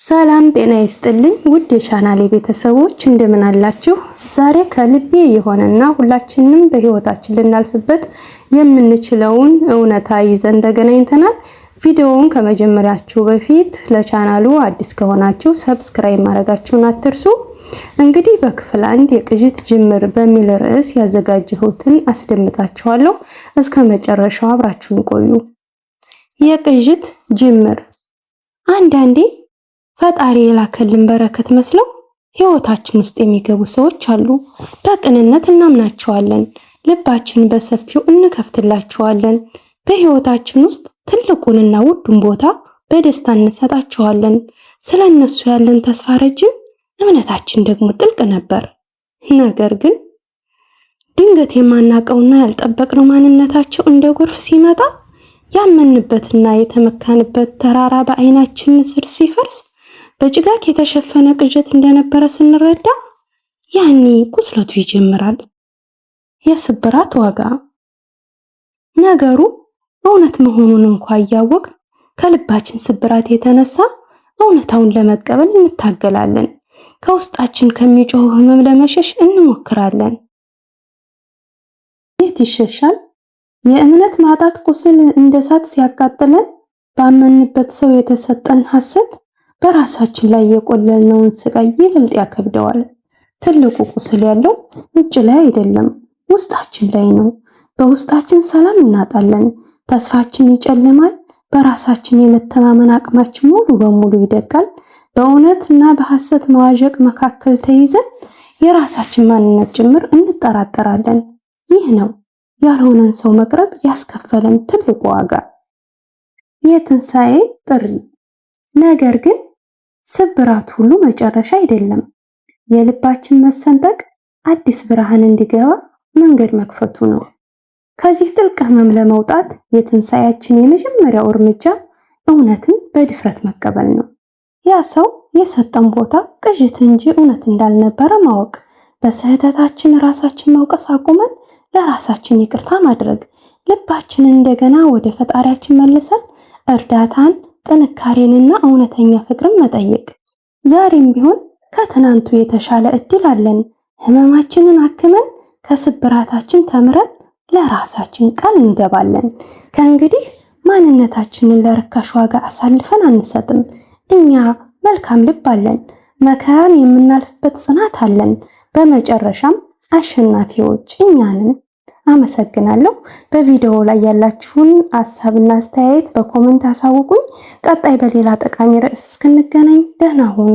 ሰላም ጤና ይስጥልኝ ውድ የቻናሌ ቤተሰቦች፣ እንደምን አላችሁ? ዛሬ ከልቤ የሆነና ሁላችንም በህይወታችን ልናልፍበት የምንችለውን እውነታ ይዘን ተገናኝተናል። ቪዲዮውን ከመጀመሪያችሁ በፊት ለቻናሉ አዲስ ከሆናችሁ subscribe ማድረጋችሁን አትርሱ። እንግዲህ በክፍል አንድ የቅዥት ጅምር በሚል ርዕስ ያዘጋጀሁትን አስደምጣችኋለሁ። እስከ መጨረሻው አብራችሁን ቆዩ። የቅዥት ጅምር። አንዳንዴ ፈጣሪ የላከልን በረከት መስለው ህይወታችን ውስጥ የሚገቡ ሰዎች አሉ። በቅንነት እናምናቸዋለን። ልባችንን በሰፊው እንከፍትላቸዋለን። በህይወታችን ውስጥ ትልቁንና ውዱን ቦታ በደስታ እንሰጣቸዋለን። ስለ እነሱ ያለን ተስፋ ረጅም፣ እምነታችን ደግሞ ጥልቅ ነበር። ነገር ግን ድንገት የማናውቀውና ያልጠበቅነው ማንነታቸው እንደ ጎርፍ ሲመጣ፣ ያመንበትና የተመካንበት ተራራ በአይናችን ስር ሲፈርስ፣ በጭጋግ የተሸፈነ ቅዠት እንደነበረ ስንረዳ፣ ያኔ ቁስለቱ ይጀምራል። የስብራት ዋጋ። ነገሩ እውነት መሆኑን እንኳ እያወቅን ከልባችን ስብራት የተነሳ እውነታውን ለመቀበል እንታገላለን። ከውስጣችን ከሚጮኸው ህመም ለመሸሽ እንሞክራለን። የት ይሸሻል? የእምነት ማጣት ቁስል እንደ እሳት ሲያቃጥለን፣ ባመንበት ሰው የተሰጠን ሐሰት በራሳችን ላይ የቆለልነውን ስቃይ ይበልጥ ያከብደዋል። ትልቁ ቁስል ያለው ውጭ ላይ አይደለም፣ ውስጣችን ላይ ነው። በውስጣችን ሰላም እናጣለን፣ ተስፋችን ይጨልማል፣ በራሳችን የመተማመን አቅማችን ሙሉ በሙሉ ይደቃል። በእውነት እና በሐሰት መዋዠቅ መካከል ተይዘን የራሳችን ማንነት ጭምር እንጠራጠራለን። ይህ ነው ያልሆነን ሰው መቅረብ ያስከፈለን ትልቁ ዋጋ። የትንሣኤ ጥሪ። ነገር ግን ስብራት ሁሉ መጨረሻ አይደለም። የልባችን መሰንጠቅ አዲስ ብርሃን እንዲገባ መንገድ መክፈቱ ነው። ከዚህ ጥልቅ ህመም ለመውጣት የትንሣኤያችን የመጀመሪያው እርምጃ እውነትን በድፍረት መቀበል ነው። ያ ሰው የሰጠን ቦታ ቅዥት እንጂ እውነት እንዳልነበረ ማወቅ፣ በስህተታችን ራሳችን መውቀስ አቁመን ለራሳችን ይቅርታ ማድረግ፣ ልባችንን እንደገና ወደ ፈጣሪያችን መልሰን እርዳታን፣ ጥንካሬንና እውነተኛ ፍቅርን መጠየቅ። ዛሬም ቢሆን ከትናንቱ የተሻለ እድል አለን። ህመማችንን አክመን፣ ከስብራታችን ተምረን ለራሳችን ቃል እንገባለን። ከእንግዲህ ማንነታችንን ለርካሽ ዋጋ አሳልፈን አንሰጥም። እኛ መልካም ልብ አለን። መከራን የምናልፍበት ጽናት አለን። በመጨረሻም አሸናፊዎች እኛ ነን። አመሰግናለሁ። በቪዲዮ ላይ ያላችሁን ሀሳብና አስተያየት በ comment አሳውቁኝ። ቀጣይ በሌላ ጠቃሚ ርዕስ እስክንገናኝ ደህና ሁኑ።